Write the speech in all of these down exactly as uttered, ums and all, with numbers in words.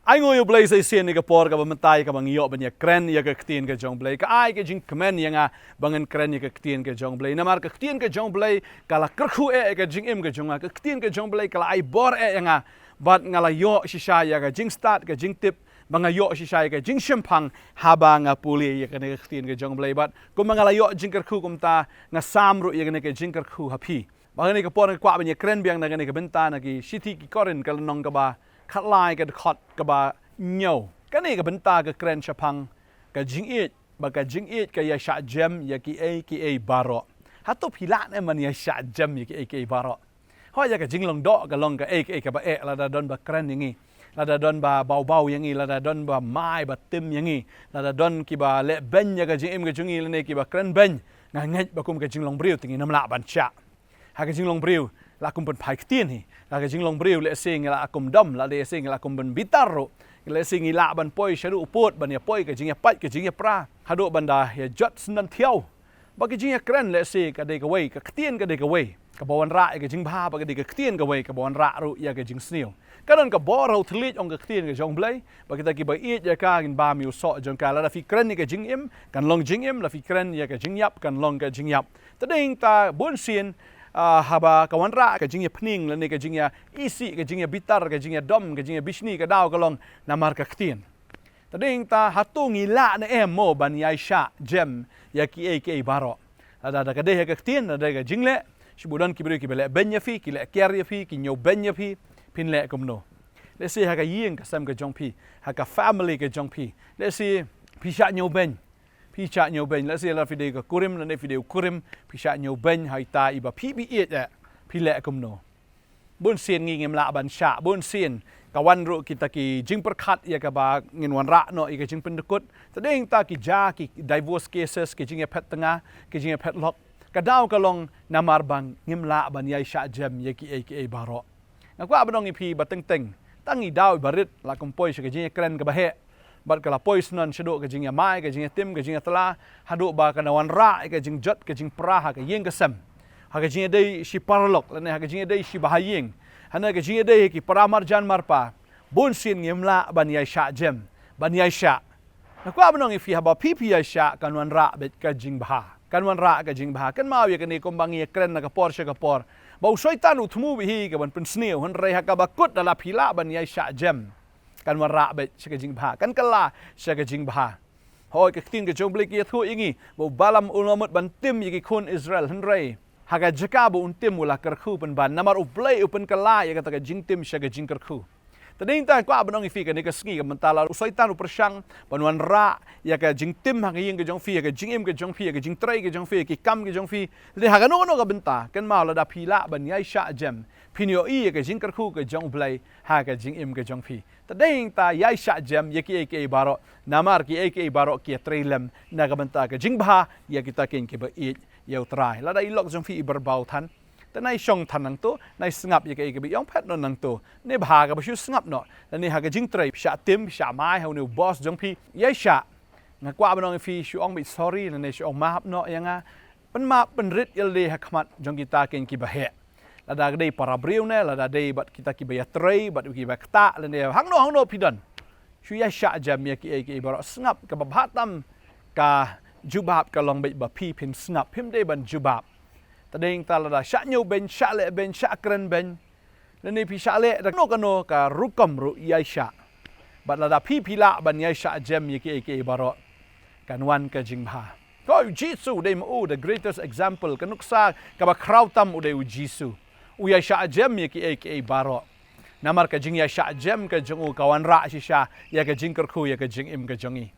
Ai nguh ïa U Blei sa shisien ïa ka por kaba mynta ïa kaba ngi ïoh ban ïa kren ïa ka ktien ka jong U Blei. Ka ai ka jingkmen ïa nga ba ngan kren ïa ka ktien ka jong U Blei. Namar ka ktien ka jong U Blei ka la kyrkhu eh ïa ka jingim ka jong nga. Ka ktien ka jong U Blei ka la ai bor eh ïa nga. Bad nga la ïoh shisha ïa ka jingstad, ka jingtip, ba nga ïoh shisha ïa ka jingshemphang haba nga pule ïa kane ka ktien ka jong U Blei. Bad kumba nga la ïoh jingkyrkhu kumta, nga sam ruh ïa kane ka jingkyrkhu ha phi. Ba kane ka por nga kwah ban ïa kren biang na kane ka bynta na ki shithi ki Korinth ka lynnong kaba khatlai, ka dkhot kaba hynñiew. Kane ka bynta ka kren shaphang ka jingïeit, ba ka jingïeit ka ïaishah jem ïa kiei kiei baroh. Hato phi lah ne em ban ïaishah jem ïa kiei kiei baroh? Hooid, ïa ka jinglong doh ka long kaei kaei kaba eh, lada don ba kren ïa ngi, lada don ba baw baw ïa ngi, lada don ba mai ba tim ïa ngi, lada don kiba leh beiñ ïa ka jingim ka jong ngi lane kiba kren beiñ, nga ngeit ba kum ka jinglong briew te ngin ym lah ban shah. Ha ka jinglong briew la kum pynphai ktien hi. Ha ka jinglong briew lehse ngi la kum dom, lehse ngi la kum pynbitar ruh. Lehse ngi lah ban poi shaduh u pud ban ïa poi ka jingïapait ka jingïapra haduh ban da ïa jot syndon thiaw. Ba ka jingïakren lehse ka dei kawei, ka ktien ka dei kawei kaba wanrah ïa ka jingbha, ba ka dei ka ktien kawei kaba wanrah ruh ïa ka jingsniew. Ka don ka bor ha u thylliej, ong ka ktien ka jong U Blei, ba kita kiba ïeit ïa ka kin bam ïa u soh jong ka. Lada phi kren ïa ka jingim kan long jingim, lada phi kren ïa ka jingïap kan long ka jingïap. Te dei hangta bun sien, ah, haba ka wanrah ka jingïapyning lane ka jingïaisih, ka jingïabitar, ka jingïadom, ka jingïabishni, ka daw ka long namar ka ktien. Te dei hangta hato ngi lah ne em mo ban ïaishah jem ïa kiei kiei baroh? Lada da ka dei ha ka ktien, lada da ka jingleh, shu ba don ki briew kiba leh beiñ ïa phi, ki leh kiar ïa phi, ki ñiew beiñ ïa phi, phin leh kumno? Lehse ha ka ïing ka sem ka jong phi, ha ka family ka jong phi, lehse phi shah ñiew beiñ, phi shah ñiew beiñ, lehse lada phi dei ka kurim lane phi dei u kurim, phi shah ñiew beiñ ha ita iba phi ba ïeit eh, phi leh kumno? Bun sien ngi ngim lah ban shah, bun sien ka wan ruh kita ki jingpyrkhat ïa kaba ngin wanrah noh ïa ka jingpyndykut. Te dei hangta ki ja ki divorce cases, ki jingïaphet tnga, ki jingïaphet lok. Ka daw ka long namar ba ngim lah ban ïaishah jem ïa kiei kiei baroh. Nga kwah ban ong ïa phi ba teng teng, tang i daw iba rit la kum poi sha ka jingïakren kaba heh. Bad ka la poi syndon shaduh ka jingïamai, ka jingïatim, ka jingïatla, haduh ba kan wanrah ïa ka jingjot ka jingpra ha ka ïing ka sem, ha ka jingïadei shi paralok lane ha ka jingïadei shi bahaïing, hane ka jingïadei ha ki para marjan marpa. Bun sien ngim lah ban ïaishah jem, ban ïaishah. Nga kwah ban ong ïa phi, haba phi phi ïaishah kan wanrah beit ka jingbha, kan wanrah ka jingbha. Kynmaw ïa kane kumba ngi ïakren na ka por sha ka por, ba u Soitan u thmu beit hi ka ban pynsniew, hynrei ha kaba kut lada phi lah ban ïaishah jem, kan wanrah beit sha ka jingbha, kan kylla sha ka jingbha. Hooid, ka ktien ka jong U Blei ka ïathuh ïa ngi ba u Balaam u la mut ban tim ïa ki khun Israel, hynrei ha ka jaka ba un tim u la kyrkhu pynban, namar U Blei u pynkylla ïa kata ka jingtim sha ka jingkyrkhu. Te dei hangta kwah ban ong ïa phi kane ka sngi ka mynta, lada u Soitan u pyrshang ban wanrah ïa ka jingtim ha ka ïing ka jong phi, ïa ka jingim ka jong phi, ïa ka jingtrei ka jong phi, ïa ki kam ka jong phi, lane ha kano kano ka bynta, kynmaw lada phi lah ban ïaishah jem, phin ïohi ïa ka jingkyrkhu ka jong U Blei ha ka jingim ka jong phi. Te dei hangta ïaishah jem ïa kiei kiei baroh, namar kiei kiei baroh ki ïatrei lem na ka bynta ka jingbha ïa kita kin kiba ïeit ïa U Trai. Lada i lok jong phi i byrbaw than, te nai shong than nangto, nai sngap ïa kaei kaba i ong, phet noh nangto, ne bha kaba shu sngap noh. Lane ha ka jingtrei phi shah tim, phi shah mai ha une u boss jong phi, ïaishah. Nga kwah ban ong ïa phi, shu ong beit sorry lane shu ong map noh ïa nga. Pynmap pynrit ïalade ha khmat jong kita kin kiba heh. Lada ka dei para briew ne lada dei bad kita kiba ïatrei, bad kiba ktah lane hangno hangno phi don, shu ïaishah jem ïa kiei kiei baroh. Sngap, kaba bha tam ka jubab ka long beit ba phi phin sngap, phim dei ban jubab. Te dei hangta lada shah ñiew beiñ, shah leh beiñ, shah kren beiñ, lane phi shah leh da kano kano ka rukom ruh, ïaishah. Bad lada phi phi lah ban ïaishah jem ïa kiei kiei baroh, kan wan ka jingbha. Ko, U Jisu u dei ma u the greatest example, ka nuksa kaba khraw tam u dei U Jisu. U ïaishah jem ïa kiei kiei baroh. Namar ka jingïaishah jem ka jong u ka wanrah shisha ïa ka jingkyrkhu ïa ka jingim ka jong ngi.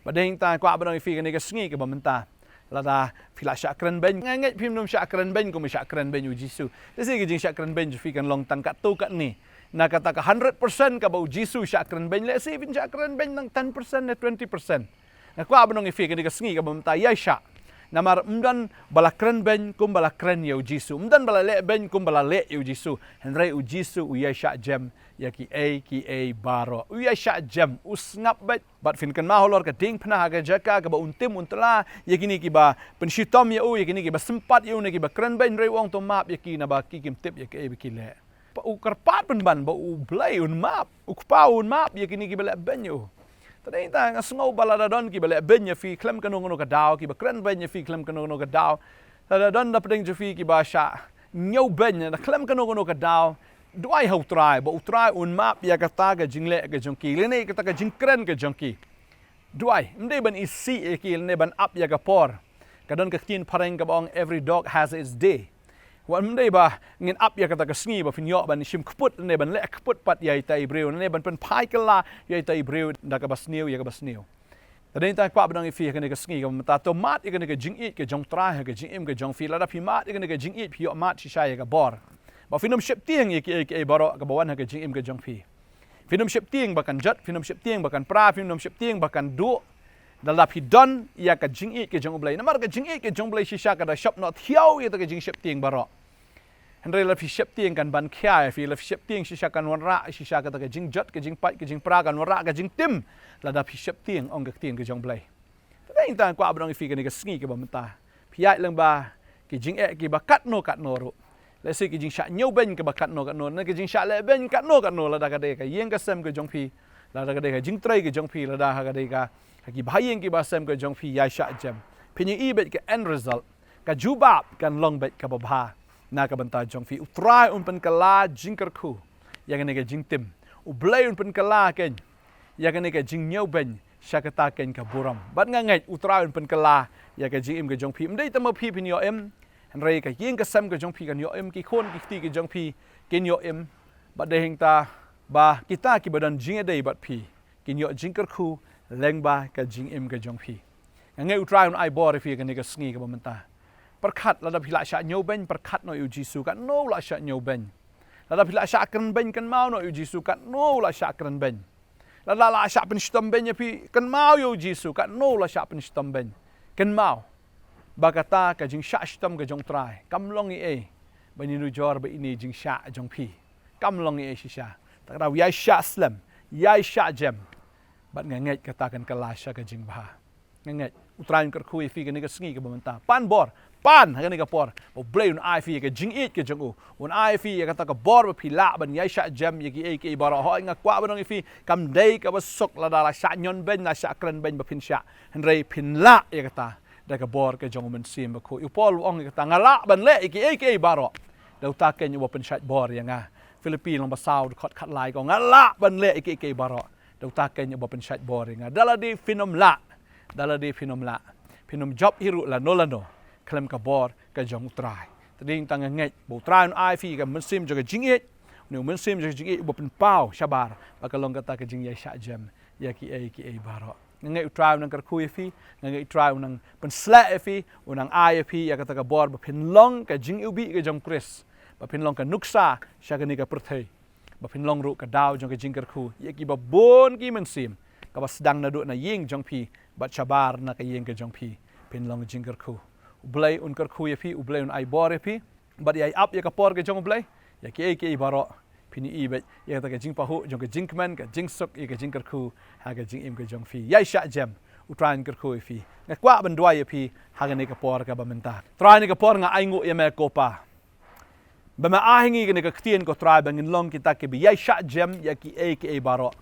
Bad dei hangta kwah ban ong ïa phi kane ka sngi kaba mynta, lada phi lah shah kren beiñ, nga ngeit phim nym shah kren beiñ kum i shah kren beiñ U Jisu. Te shi ka jingshah kren beiñ jong phi kan long tang katto katne. Na kata ka hundred percent kaba U Jisu u shah kren beiñ, lehse phin shah kren beiñ tang ten percent ne twenty percent. Nga kwah ban ong ïa phi kane ka sngi kaba mynta, ïaishah. Namar ym don ba la kren beiñ kum ba la kren ïa U Jisu, ym don ba la leh beiñ kum ba la leh ïa U Jisu. Hynrei U Jisu u ïaishah jem ïa kiei kiei baroh. U ïaishah jem, u sngap beit. Bad phin kynmaw halor ka diengphna ha ka jaka kaba un tim un tla ïa kine kiba pynshitom ïa u, ïa kine kiba sympat ïa u ne kiba kren beiñ, hynrei u ong to map ïa ki naba ki kim tip ïa kaei ba ki leh. U kyrpad pynban ba U Blei un map, U Kpa un map ïa kine kiba leh beiñ ïa u. Te dei ta nga sngew ba lada don kiba leh beiñ ïa phi khlem kano kano ka daw, kiba kren beiñ ïa phi khlem kano kano ka daw, lada don na pdeng jong phi kiba shah ñiew beiñ na khlem kano kano ka daw, duwai ha U Trai ba U Trai un map ïa kata ka jingleh ka jong ki, lane kata ka jingkren ka jong ki. Duwai, ym dei ban isih ïa ki lane ban ap ïa ka por. Ka don ka ktien phareng kaba ong, "Every dog has its day." Wat ym dei ba ngin ap ïa kata ka sngi ba phin ïoh ban shim kput lane ban leh kput pat ïa ita i briew lane ban pynphai kylla ïa ita i briew da kaba sniew ïa kaba sniew. Te dei ta kwah ban ong ïa phi ha kane ka sngi kaba mynta, to mad ïa kane ka jingïeit ka jong U Trai ha ka jingim ka jong phi. Lada phi mad ïa kane ka jingïeit phi ïoh mad shisha ïa ka bor. Ba phin ym sheptieng ïa kiei kiei baroh kaba wan ha ka jingim ka jong phi. Phin ym sheptieng ba kan jot, phin ym sheptieng ba kan pra, phin ym sheptieng ba kan duh. Da lada phi don ïa ka jingïeit ka jong U Blei. Namar ka jingïeit ka jong U Blei shisha ka da shop noh thiaw ïa kata ka jingsheptieng baroh. Hynrei lada phi sheptieng kan ban khia ïa phi, lada phi sheptieng shisha kan wanrah shisha kata ka jingjot, ka jingpait, ka jingpra, kan wanrah ka jingtim. Lada phi sheptieng, ong ka ktien ka jong U Blei. Te dei ta kwah ban ong ïa phi kane ka sngi kaba mynta, phi ïaid lyngba ki jingeh kiba katno katno ruh. Lehse ki jingshah ñiew beiñ kiba katno katno, ne ki jingshah leh beiñ katno katno, lada ka dei ka ïing ka sem ka jong phi, lada ka dei ka jingtrei ka jong phi, lada ha ka dei ka, ka kiba ha ïing kiba sem ka jong phi ïai shah jem, phin ïohi beit ka end result, ka jubab kan long beit kaba bha na ka bynta jong phi. U Trai un pynkylla jingkyrkhu ïa kane ka jingtim. U Blei un pynkylla keiñ ïa kane ka jingñiew beiñ sha kata keiñ ka burom. Bad nga ngeit U Trai un pynkylla ïa ka jingim ka jong phi. Ym dei tang ma phi phin ïoh im, hynrei ka ïing ka sem ka jong phi kan ïoh im, ki khun ki kti ka jong phi kin ïoh im. Bad dei hangta ba kita kiba don jingïadei bad phi kin ïoh jingkyrkhu lyngba ka jingim ka jong phi. Nga ngeit U Trai un ai bor ïa phi kane ka sngi kaba mynta. Pyrkhat, lada phi lah shah ñiew beiñ, pyrkhat noh ïa U Jisu, katno u lah shah ñiew beiñ. Lada phi lah shah kren beiñ, kynmaw noh ïa U Jisu, katno u lah shah kren beiñ. Lada lah shah pynshitom beiñ ïa phi, kynmaw ïa U Jisu, katno u lah shah pynshitom beiñ. Kynmaw ba kata ka jingshah shitom ka jong U Trai kam long ei ei ban ïanujor bad ine i jingshah jong phi. Kam long ei ei shisha. Te lada u ïai shah slem, ïai shah jem, bad nga ngeit kata kan kylla sha ka jingbha. Nga ngeit U Trai un kyrkhu ïa phi kane ka sngi kaba mynta. Pan bor, pan ha kane ka por ba U Blei un ai phi ïa ka jingïeit ka jong u. Un ai phi ïa kata ka bor ba phi lah ban ïai shah jem ïa kiei kiei baroh. Hooid, nga kwah ban ong ïa phi, kam dei kaba suk lada lah shah ñion beiñ, lah shah kren beiñ ba phin shah. Hynrei phin lah ïa kata da ka bor ka jong U Mynsiem Bakhuid. U Paul u ong ïa kata, nga lah ban leh ïa kiei kiei baroh da uta keiñ uba pynshait bor ïa nga. Philippi lyngba saw, dkhot khatlai, ka ong, nga lah ban leh ïa kiei kiei baroh da uta keiñ uba pynshait bor ïa nga. Da lade phin ym lah, da lade phin ym lah, phin ym jop hi ruh lano lano khlem ka bor ka jong U Trai. Te dei tang nga ngeit ba U Trai un ai phi ka mynsiem jong ka jingïeit, une u mynsiem jong ka jingïeit uba pynpaw shabar ba ka long kata ka jingïaishah jem ïa kiei kiei baroh. Nga ngeit U Trai un nang kyrkhu ïa phi, nga ngeit U Trai un nang pynsleh ïa phi, un nang ai ïa phi ïa kata ka bor ba phin long ka jingiwbih ka jong U Khrist, ba phin long ka nuksa sha kane ka pyrthei, ba phin long ruh ka daw jong ka jingkyrkhu ïa kiba bun ki mynsiem, kaba sdang naduh na ïing jong phi bad shabar na ka ïing ka jong phi, phin long jingkyrkhu. U Blei un kyrkhu ïa phi, U Blei un ai bor ïa phi, bad ïai ap ïa ka por ka jong U Blei ïa kiei kiei baroh. Phin ïohi beit ïa kata ka jingpahuh jong ka jingkmen, ka jingsuk ïa ka jingkyrkhu ha ka jingim ka jong phi. Ïaishah jem, U Trai un kyrkhu ïa phi. Nga kwah ban duwai ïa phi ha kane ka por kaba mynta. Trai, ha kane ka por nga ainguh ïa me ko Pa, ba me ai ha ngi kane ka ktien ko Trai ba ngin long kita kiba ïaishah jem ïa kiei kiei baroh.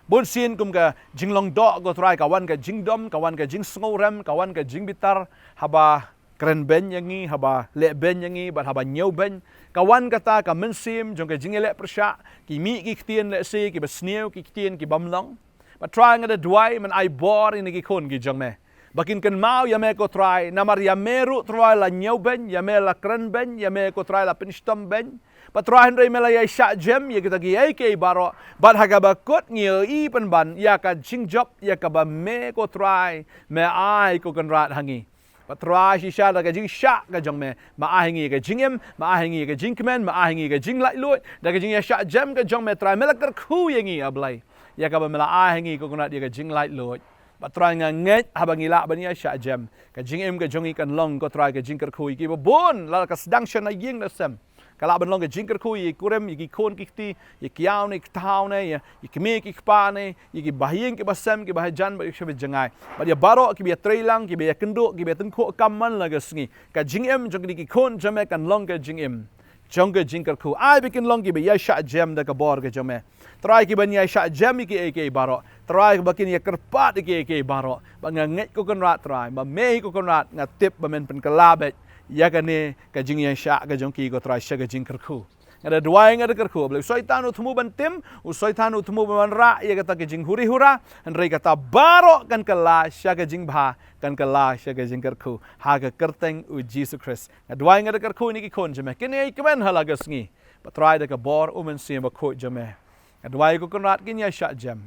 Bun sien kum ka jinglong doh ko Trai, ka wan ka jingdom, ka wan ka jingsngewrem, ka wan ka jingbitar haba kren beiñ ïa ngi, haba leh beiñ ïa ngi bad haba ñiew beiñ. Ka wan kata ka mynsiem jong ka jingïaleh pyrshah, ki mih ki ktien lehse kiba sniew, ki ktien ki bym long. Bad Trai, nga da duwai men ai bor ïa kine ki khun ki jong me ba kin kynmaw ïa me ko Trai, namar ïa me ruh Trai la ñiew beiñ, ïa me la kren beiñ, ïa me ko Trai la pynshitom beiñ. Bad Trai, hynrei me la ïaishah jem ïa kita kiei kiei baroh. Bad ha kaba kut ngi ïohi pynban ïa ka jingjop ïa kaba me ko Trai me ai, ko Kynrad, ha ngi. Bad Trai, shisha da ka jingshah ka jong me, me ai ha ngi ka jingim, me ai ha ngi ka jingkmen, me ai ha ngi ka jinglaitluid, da ka jingïaishah jem ka jong me Trai, me la kyrkhu ïa ngi, A Blei, ïa kaba me la ai ha ngi ko Kynrad ïa ka jinglaitluid. Bad Trai, nga ngeit haba ngi lah ban ïaishah jem, ka jingim ka jong ngi kan long ko Trai ka jingkyrkhu ïa kiba bun, la ka sdang sha na ïing na sem. Ka lah ban long ka jingkyrkhu ïa ki kurim, ïa ki khun ki kti, ïa ki ïaw ne ki thaw ne, ïa, ïa ki kmie ki kpa ne, ïa ki bahaïing ki basem, ki bahajan bad ki shaba jngai. Bad ïa baroh kiba ïatreilang, kiba ïakynduh, kiba ïatyngkhuh kam man la ka sngi. Ka jingim jong kine ki khun jong me kan long ka jingim jong ka jingkyrkhu. Ai ba kin long kiba ïaishah jem da ka bor ka jong me. Trai, kiban ïaishah jem ïa kiei kiei baroh. Trai, ba kin ïakyrpad ïa kiei kiei baroh. Ba nga ngeit, ko Kynrad Trai, ba me hi, ko Kynrad, nga tip ba men pynkylla beit ïa kane ka jingïaishah ka jong ki, ko Trai, sha ka jingkyrkhu. Nga da duwai, nga da kyrkhu, balei u Soitan u thmu ban tim, u Soitan u thmu ban wanrah ïa kata ka jinghuri hura, hynrei kata baroh kan kylla sha ka jingbha, kan kylla sha ka jingkyrkhu, ha ka kyrteng u Jisu Khrist. Nga duwai, nga da kyrkhu ïa kine ki khun jong me, kin ïai kmen ha la ka sngi, ba Trai, da ka bor u Mynsiem Bakhuid jong me. Nga duwai, ko Kynrad, kin ïaishah jem.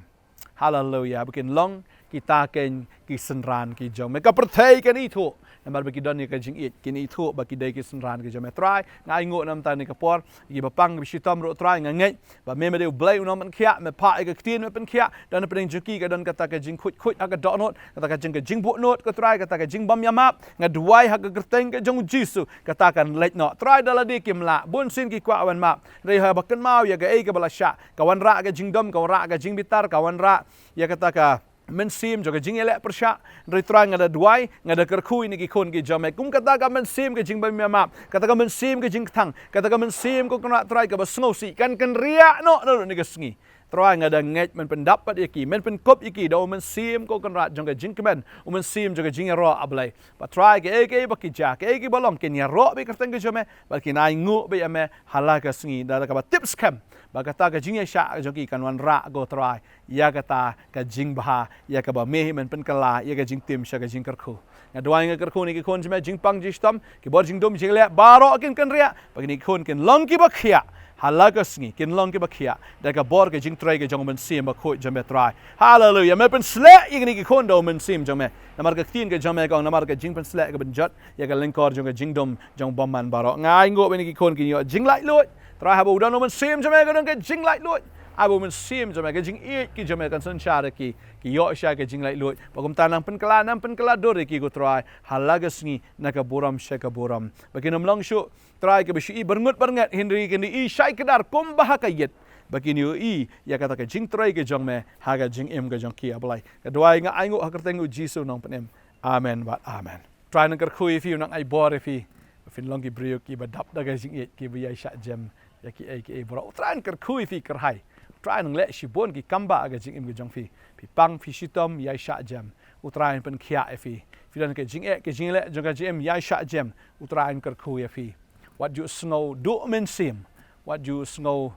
Haleluia, ba kin long kita ken ki synran ki jong me. Ka pyrthei kan ithuh, namar ba ki don ïa ka jingïeit, kin ithuh ba ki dei ki synran ki jong me. Trai, nga ainguh na ka bynta kane ka por, kiba pang, kiba shitom ruh, Trai, nga ngeit ba me, me dei U Blei u nongpynkhiah, me phah ïa ka ktien, me pynkhiah, don hapdeng jong ki ka don kata ka jingkhuid khuid ha ka dohnud, kata ka jing, ka jingbuhnud, ko Trai, kata ka jingbym ïamap. Nga duwai ha ka kyrteng ka jong u Jisu, kata kan leit noh. Trai, da lade kim lah, bunsien ki kwah ban map, hynrei haba kynmaw ïa kaei kaba la shah, ka wanrah ka jingdom, ka wanrah ka jingbitar, ka wanrah ïa kata ka mynsiem jong ka jingïaleh pyrshah. Hynrei Trai, nga da duwai, nga da kyrkhu ïa kine ki khun ki jong me, kum kata ka mynsiem ka jingbym ïamap, kata ka mynsiem ka jingkthang, kata ka mynsiem, ko Kynrad Trai, kaba sngewsih, kan kynriah noh naduh kane ka sngi. Trai, nga da ngeit men pyndap pat ïa ki, men pynkup ïa ki da u Mynsiem, ko Kynrad, jong ka jingkmen, u Mynsiem jong ka jingïaroh, A Blei. Ba Trai, kaei kaei ba ki jia, kaei kaei ba long, kin ïaroh beit ha ka kyrteng ka jong me, ba kin ainguh beit ïa me ha la ka sngi, da kaba tip skhem ba kata ka jingïaishah ka jong ki kan wanrah, ko Trai, ïa kata ka jingbha, ïa kaba me hi men pynkylla ïa ka jingtim sha ka jingkyrkhu. Nga duwai, nga kyrkhu ïa kine ki khun jong me, jingpang, jingshitom, ki bor jingdum, jingleh baroh kin kynriah, ba kine ki khun kin long kiba khiah ha la ka sngi, kin long kiba khiah da ka bor ka jingtrei ka jong u Mynsiem Bakhuid jong me, Trai. Haleluia, me pynsleh ïa kine ki khun da u Mynsiem jong me. Namar ka ktien ka jong me ka ong, namar ka jingpynsleh ka pynjot ïa ka lyngkor jong ka jingdum jong u bymman baroh. Nga ainguh ba kine ki khun kin ïoh jinglaitluid. Trai, haba u don u Mynsiem jong me, ka don ka jinglaitluid. Haba u Mynsiem jong me, ka jingïeit ka jong me kan synshar ïa ki, ki ïoh shai ka jinglaitluid. Ba kumta nang pynkylla, nang pynkylla dur ïa ki, ko Trai, ha la ka sngi, na ka burom sha ka burom. Ba kin ym long shuh, Trai, kiba shu i byrngut byrnget, hynrei kin i shai kdar kumba ha ka ïit. Ba kin ïohi ïa kata ka jingtrei ka jong me ha ka jingim ka jong ki, A Blei. Nga duwai, nga ainguh ha ka kyrteng u Jisu u Nongpynim. Amen bad amen. Trai, nang kyrkhu ïa phi, u nang ai bor ïa phi, ba phin long ki briew kiba dap da ka jingïeit, kiba ïaishah jem ïa kiei kiei baroh. U Trai un kyrkhu ïa phi kyrhai. U Trai un leh shibun ki kambah ha ka jingim ka jong phi. Phi pang, phi shitom, ïaishah jem, u Trai un pynkhiah ïa phi. Phi don ka jingeh, ka jingleh jong ka jingim, ïaishah jem, u Trai un kyrkhu ïa phi. Wat ju sngew duh mynsiem, wat ju sngew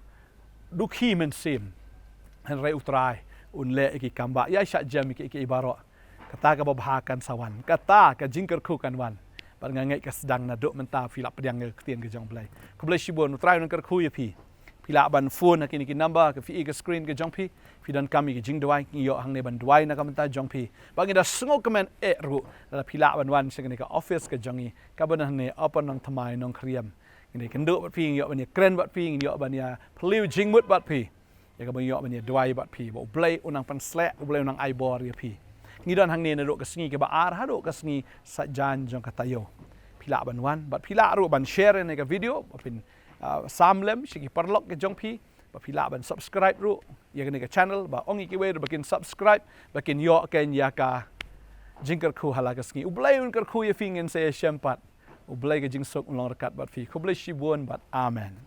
dukhi mynsiem. Hynrei u Trai un leh ïa ki kambah, ïaishah jem ïa kiei kiei baroh. Kata kaba bha kan sa wan, kata ka jingkyrkhu kan wan. Bad nga ngeit ka sdang naduh mynta phi la pdiang ïa ka ktien ka jong U Blei. Khublei shibun, u Trai un kyrkhu ïa phi. Phi lah ban phone ha kine ki number ka phi i ha ka screen ka jong phi. Phi donkam ïa ki jingduwai, ngi ïoh hangne ban duwai na ka bynta jong phi. Bad ngi da sngewkmen eh ruh, lada phi lah ban wan sha kane ka office ka jong ngi, kaba don hangne Upper Nongthymmai, Nongkhriem. Ngi da ïakynduh bad phi, ngi ïoh ban ïakren bad phi, ngi ïoh ban ïaphylliew jingmut bad phi. Ïa kaba ngi ïoh ban ïaduwai bad phi, ba U Blei un nang pynsleh, U Blei un nang ai bor ïa phi. Ngi don hangne naduh ka sngi kaba ar haduh ka sngi Saitjaiñ jong ka taïew. Phi lah ban wan, bad phi lah ruh ban share ïa kane ka video, ba phin, ah, sam lem sha ki paralok ka jong phi, ba phi lah ban subscribe ruh ïa kane ka channel, ba ong ïa kiwei ruh ba kin subscribe, ba kin ïoh kein ïa ka jingkyrkhu ha la ka sngi. U Blei un kyrkhu ïa phi, ngin sa ïashem pat. U Blei ka jingsuk un long ryngkat bad phi. Khublei shibun bad amen.